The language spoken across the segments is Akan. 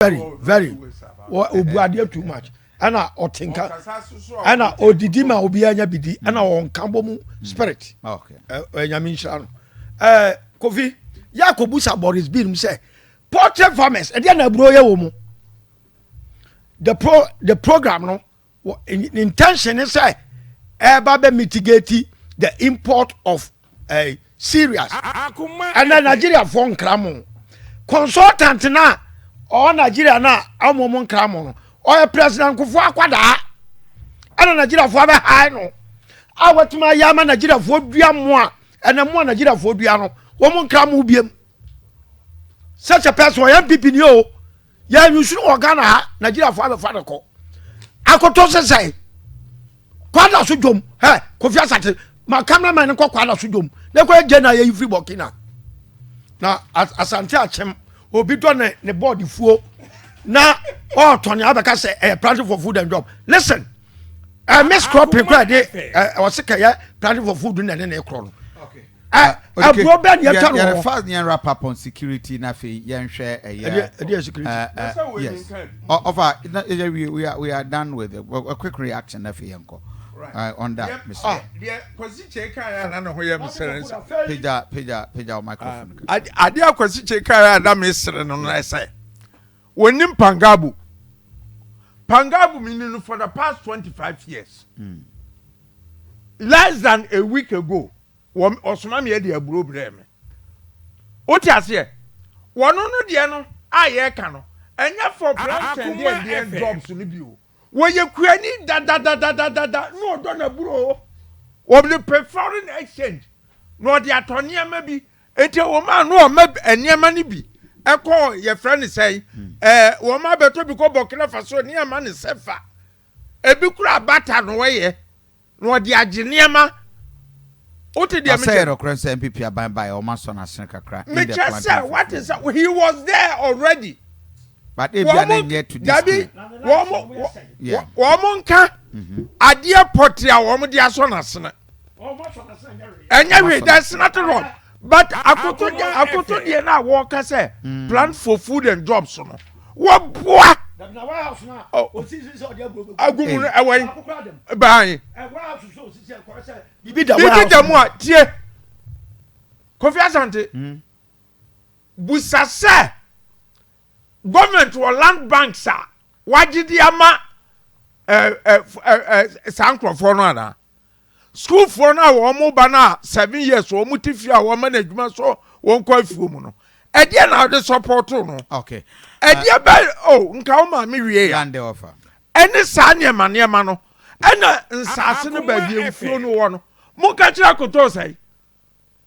Very very, obu adeɛ too much, ɛna ɔte nka, ɛna odidi ma obiara nya bi di, ɛna ɔnka bɔ mu spirit. Ɛnyame nhyira no. Kofi yɛ akɔbusa Boris Binom sɛ poultry farmers, ɛdeɛ na aburo yɛ wɔ mu. The program no, intention ne sɛ ɛba bɛ mitigate the import of cereals. Ɛnna Nigeriafoɔ nkra mo consultant na ɔwɔ Nigeria na ɔmo mo nkra mo no, ɔyɛ President Kufuor akwadaa, ɛna Nigeriafoɔ abɛhae no a wɔtumi ayɛ ama Nigeriafoɔ dua mo a, ɛnna mo a Nigeriafoɔ dua no, wɔn nkra mo biem. Such a person, ɔyɛ NPP ni o, yɛn nyusuru wɔ Ghana ha, Nigeriafoɔ abɛfa ne kɔ akoto sesɛn Kwada so dwom. Ɛ Kofi Asante ma cameraman no kɔ Kwada so dwom ne kɔ gye na yɛyi firi Burkina na Asante Akyem. Obi dɔ ne bɔɔde fuo na ɔɔtɔ ne abɛka sɛ ɛyɛ Planting for Food and Job. Listen, mixed cropping kora de ɛ ɔsi kɛyɛ Planting for Food na ne korɔ no ɛ aburo bɛɛ ni ɛtwa no wɔ. Yɛrɛ yɛn wrap up on security na afei yɛnhwɛ ɛyɛ. Ɛdi yɛ security. Yes, ɔfa we are done with it. A quick reaction na afei yɛn kɔ on that, Mr. Ah. Deɛ Kwasi Kyei kan yɛ ana ne ho yɛ mesere nsa. Pagya, pagya, pagya o microphone. Adeɛ a Kwasi Kyei kan yɛ ana mesere no ɛsɛ wɔnim Pangabu. Pangabu mi ni no for the past 25 years. Less than a week ago, wɔn ɔsoma mi yɛ de aburo brɛ mi. O ti aseɛ, wɔn no deɛ no a yɛreka no, ɛnyɛ for planting deɛ deɛ jobs no bi o. Wɔyɛ kuani dadadadadada na ɔdɔ n'aburo, wɔn de pɛ foreign exchange na ɔde atɔ nneɛma bi, eti wɔn a no ɔma nneɛma no bi ɛkɔ, yɛfrɛ ne sɛn, wɔn abɛtɔ bi kɔ Burkina Faso, nneɛma ne sɛfa ebi kura bata na wɔyɛ na ɔde agye nneɛma. Wote deɛ mekyɛ? Ɔsɛ yɛrɛ sɛ NPP aban ba yɛ, ɔma sɔ n'asene kakra. Mekyɛ sɛ wate sɛ he was there already. But ebi a ne nyɛ to this. Dabi, wɔn mo nka adeɛ pɔte a wɔn de asɔ n'asene, ɛnyɛ hwee. There is nothing wrong, but akoto deɛ na wɔka sɛ Plan for Food and Jobs no, wɔboa agumu no ɛwɔ yi baayi bibi da biribi da mu a. Tie, Kofi Asante, busa sɛ government wɔ land banks a wagye di ama ɛ ɛ ɛ saa nkurɔfoɔ no anaa sukuufoɔ no a wɔn mo ba no a 7 years wɔn ti fie a wɔn ma n'adwuma so, wɔn kɔ afuo mu no, ɛdeɛ na ɔde support no? Ɛdeɛ bɛ o nka wo maame wie ya. Land offer. Ɛne saa nneɛma nneɛma no, ɛna nsaase no, baabi mfuo no wɔ no, monka kyerɛ akoto sɛe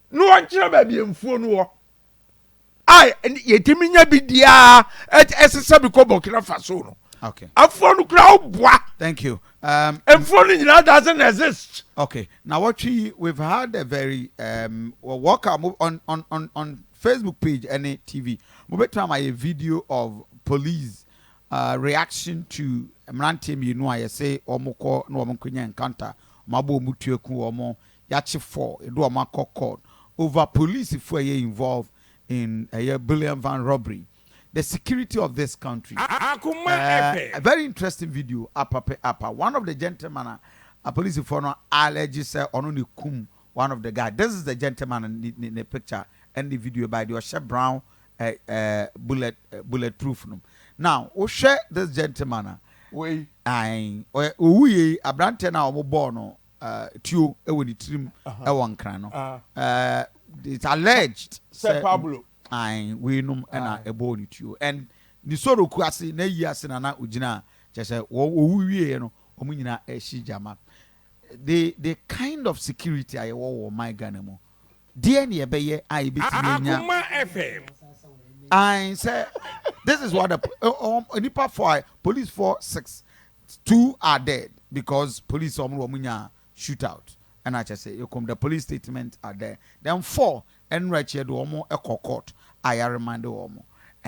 na wɔnkyerɛ baabi mfuo no wɔ a yɛtumi nya bi diaa, ɛsesa bi kɔ Burkina Faso no. Afuo no kura woboa. Thank you. Mfuo no nyinaa doesn't exist. Okay. Now, what we've had a very well, walk out on Facebook page, any TV. Mo time a video of police reaction to mmeranteɛ mmienu a yɛsɛ wɔn kɔ na wɔn nkɔnya encounter, wɔn abɔ wɔn tuo ku wɔn, yɛakye four, edu wɔn akɔ court over police fo a ɛyɛ involved in ɛyɛ bullion van robbery. The security of this country. A very interesting video. Apa apa. One of the gentlemen, a police for no allege sɛ ɔno ne kum one of the guy. This is the gentleman in the picture and the video by the ɔhyɛ brown bulletproof no. Now, wohwɛ this gentleman a wei. Ayi, owu yie, aberanteɛ no a wɔn bɔɔ no tuo wɔ ne tirim wɔ Nkran no. It's alleged sɛ Pablo. Ayi, weinom ɛna ɛbɔɔ ne tuo and ne soroku ase na yi ase na ogyina kyerɛ sɛ owu wie no, wɔn nyinaa ɛhyi gyama. The kind of security a yɛwɔ wɔ ɔman Ghana mu deɛ, ne yɛbɛyɛ a yɛbɛtumi anya ayi sɛ this is what the nipa four, police four, six, two are dead because police wɔn nya shootout, ɛna kyerɛ sɛ ekom the police statement are there. Then four ɛnura akyi de wɔn ɛkɔ court a yɛaremand wɔn.